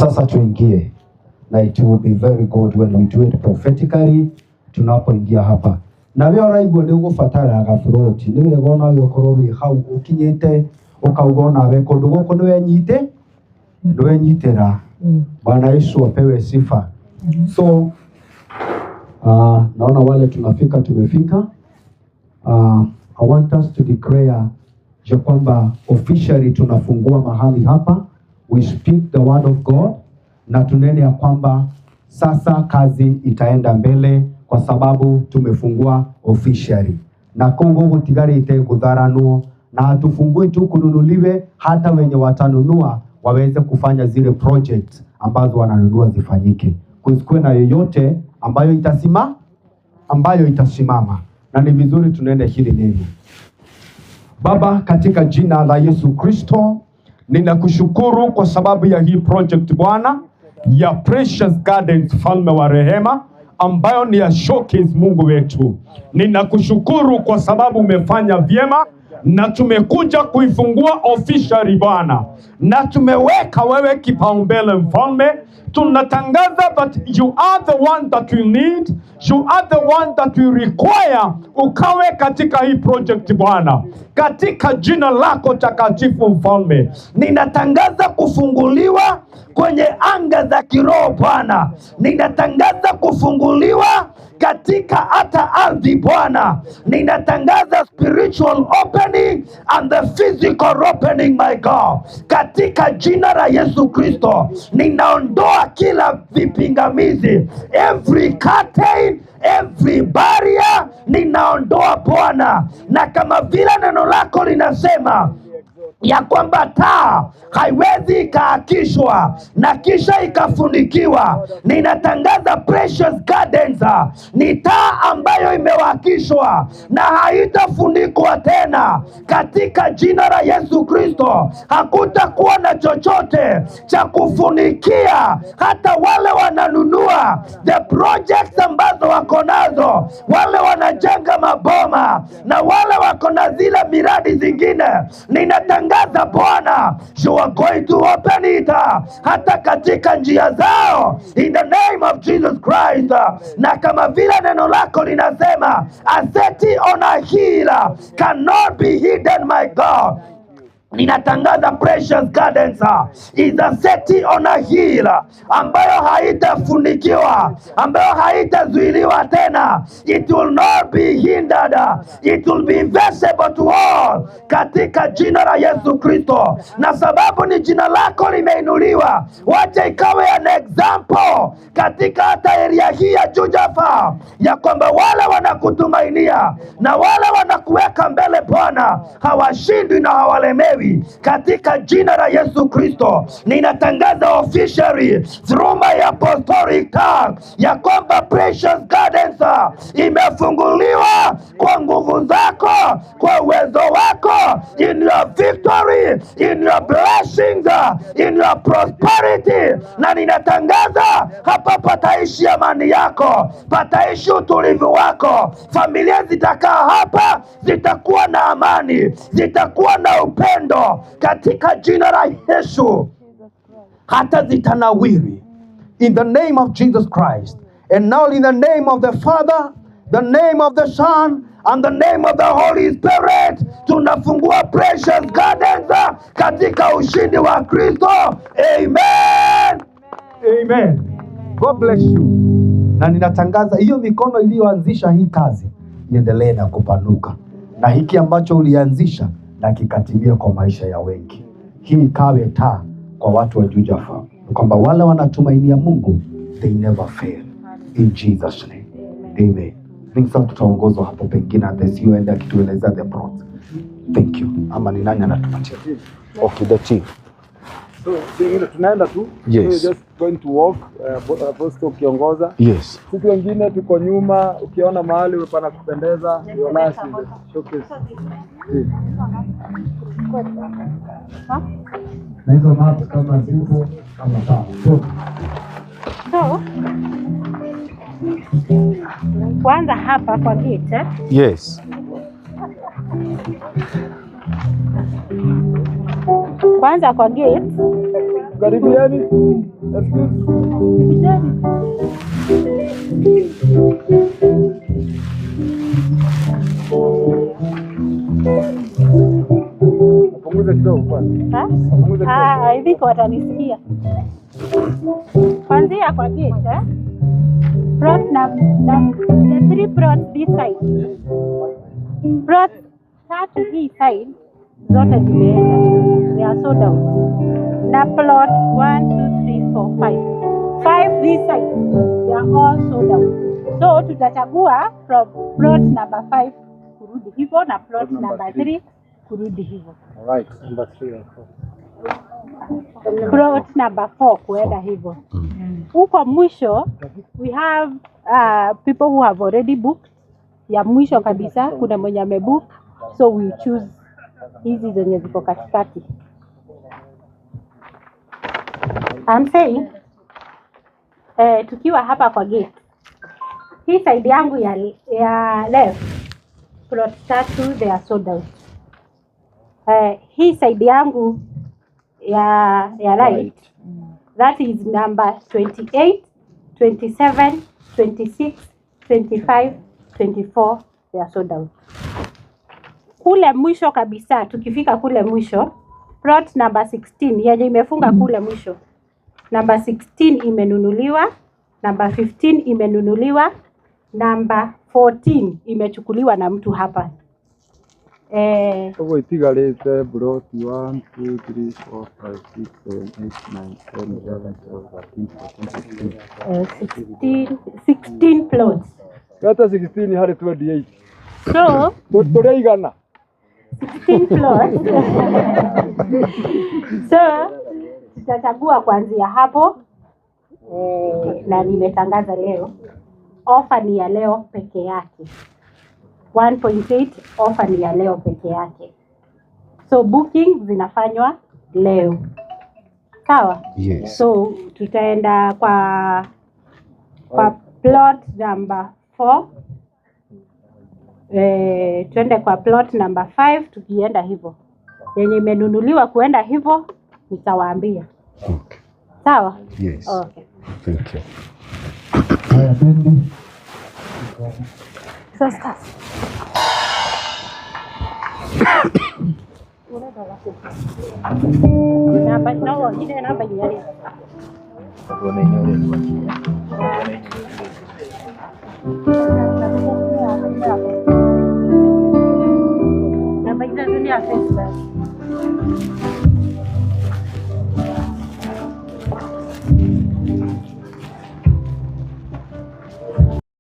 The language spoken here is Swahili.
Sasa tuingie, na it will be very good when we do it prophetically tunapoingia hapa. Na we ũraigua nĩ ũgũbatara gaburoti, nĩ wega onawe ũkorwo wĩ hau ũkinyĩte ũkauga onawe kũndũ gũkũ nĩ wenyite nĩ wenyitĩra. Bwana Yesu apewe sifa. So naona wale tunafika tumefika. I want us to declare ya kwamba officially tunafungua mahali hapa, we speak the word of God, na tunene ya kwamba sasa kazi itaenda mbele kwa sababu tumefungua officially, na Kongo gutigarite gutharanwo na hatufungui tu kununuliwe, hata wenye watanunua waweze kufanya zile projects ambazo wananunua zifanyike, kusikuwe na yoyote ambayo itasimama, na ni vizuri tunene hili neno. Baba, katika jina la Yesu Kristo, ninakushukuru kwa sababu ya hii project Bwana, ya Precious Gardens, falme wa rehema, ambayo ni ya showcase. Mungu wetu, ninakushukuru kwa sababu umefanya vyema na tumekuja kuifungua officially Bwana, na tumeweka wewe kipaumbele mfalme. Tunatangaza that you are the one that we need, you are the one that we require, ukawe katika hii project Bwana, katika jina lako takatifu mfalme. Ninatangaza kufunguliwa kwenye anga za kiroho Bwana, ninatangaza kufunguliwa katika hata ardhi Bwana, ninatangaza spiritual opening and the physical opening, my God, katika jina la Yesu Kristo. Ninaondoa kila vipingamizi, every curtain, every barrier, ninaondoa Bwana, na kama vile neno lako linasema ya kwamba taa haiwezi ikaakishwa na kisha ikafunikiwa, ninatangaza Precious Gardens ni taa ambayo imewakishwa na haitafunikwa tena, katika jina la Yesu Kristo. Hakutakuwa na chochote cha kufunikia, hata wale wananunua the projects ambazo wako nazo, wale wanajenga maboma na wale wako na zile miradi zingine, ninatangaza Bwana, you are going to open it hata katika njia zao, in the name of Jesus Christ. Na kama vile neno lako linasema, a city on a hill cannot be hidden, my God. Ninatangaza Precious Gardens is a city on a hill ambayo haitafunikiwa, ambayo haitazuiliwa tena. It will not be hindered, it will be visible to all, katika jina la Yesu Kristo. Na sababu ni jina lako limeinuliwa, wacha ikawe an example katika hata area hii ya Juja Farm, ya kwamba wale wanakutumainia na wale wanakuweka mbele Bwana hawashindwi na hawalemewi, katika jina la Yesu Kristo. Ninatangaza officially through my apostolic tongue ya kwamba Precious Gardens imefunguliwa kwa nguvu zako, kwa uwezo wako, in your victory, in your blessings, in your prosperity. Na ninatangaza hapa pataishi amani yako, pataishi utulivu wako, familia zitakaa hapa, zitakuwa na amani, zitakuwa na upendo, katika jina la Yesu, hata zitanawiri, in the name of Jesus Christ. And now in the name of the Father, the name of the Son, and the name of the Holy Spirit, tunafungua Precious Gardens katika ushindi wa Kristo. Amen. Amen. God bless you. Na ninatangaza hiyo mikono iliyoanzisha hii kazi iendelee na kupanuka, na hiki ambacho ulianzisha na kikatimia kwa maisha ya wengi. Hii ikawe taa kwa watu wa Juja Farm, kwamba wale wanatumainia Mungu, they never fail. In Jesus name. Amen. Think sasa tutaongozwa hapo pengine at the CEO end akitueleza the plot. Thank you. Ama ni nani anatupatia? Okay, the team. So tunaenda tu. Yes. So just going to walk, Apostle ukiongoza. Yes. Sisi wengine tuko nyuma, ukiona mahali pana kupendeza, you are in the showcase. Na hizo maps kama zipo kama sawa. So kwanza hapa kwa gate. Yes. Kwanza kwa gate Karibiani. Excuse. Punguza kidogo kwanza. Ha? Punguza kidogo. Ah, I think watanisikia. Kwanzia kwa gate, eh? Plot na the three plots this side. Plot tatu hii side zote zimeenda. They are sold out. Na plot 1 2 3 4 5. 5 this side. They are all sold out. So tutachagua from plot number 5 kurudi hivyo na plot Plot number number three. 3 kurudi hivyo. All right. Number 3 or 4. Plot number 4 kuenda hivyo. Huko mwisho we have people who have already booked. Ya mwisho kabisa kuna mwenye amebook, so we choose hizi zenye ziko katikati. I'm saying tukiwa hapa kwa gate hii side yangu ya left plot tatu they are sold out. Hii side yangu ya right, that is number 28, 27, 26, 25, 24 they are sold out. Kule mwisho kabisa, tukifika kule mwisho plot number 16 yenye imefunga kule mwisho, number 16 imenunuliwa, number 15 imenunuliwa, number 14 imechukuliwa na mtu hapa. Koguo itigarĩte ploti 1 2 3 4 5 6 7 8 9 10 11 12 13 14 15. 16 plots. Gata 16 harĩ 28. So Tũrĩ igana. 16 plots. So tutachagua kuanzia hapo na nimetangaza leo ofa ni ya leo peke yake. 1.8 ofa ni ya leo peke yake. So booking zinafanywa leo. Sawa? Yes. So tutaenda kwa plot number 4. Twende kwa plot number 5 tukienda hivyo. Yenye imenunuliwa kuenda hivyo nitawaambia. Okay. Sawa? Yes. Okay. Thank you. Haya, bendi. Sasa namba no, ile namba ni yale. Namba ile ni ya Facebook.